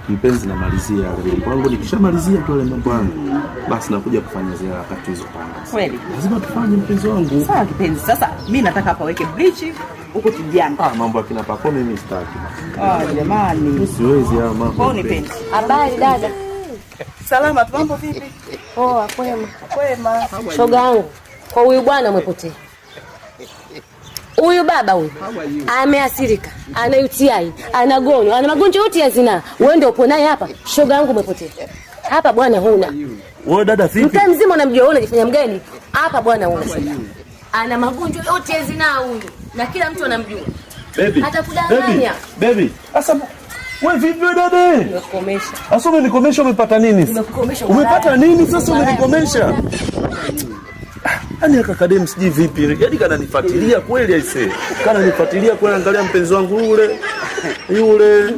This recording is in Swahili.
Mpenzi, namalizia yale mambo yangu. Nikishamalizia tu yale mambo yangu, basi nakuja kufanya zile harakati tulizopanga. Kweli? Lazima tufanye, mpenzi wangu. Sawa kipenzi. Sasa mi nataka hapa weke bleach huko tujiange. Ah, mambo ya kina Pako mimi sitaki. Ah, jamani. Mimi siwezi haya mambo. Kwa unipendi. Habari dada. Salama tu, mambo vipi? Poa, kwema. Kwema. Shoga yangu, kwa huyu bwana umepotea. Huyu baba huyu ameathirika, ana UTI, ana gono, ana magonjwa yote ya zinaa. Wewe ndio upo naye hapa. Shoga yangu umepotea. Hapa bwana huna. Wewe dada vipi? Mtaa mzima unamjua wewe, unajifanya mgeni. Hapa bwana huna shoga. Ana magonjwa yote ya zinaa huyu na kila mtu anamjua. Baby. Atakudanganya. Baby. Baby. Sasa wewe vipi wewe dada? Nimekukomesha. Sasa umenikomesha, umepata nini? Nimekukomesha. Umepata nini sasa umenikomesha? Yaani aka kadem sijui vipi. Yaani kananifuatilia kweli aisee. Kananifuatilia kweli, angalia mpenzi wangu yule. Yule.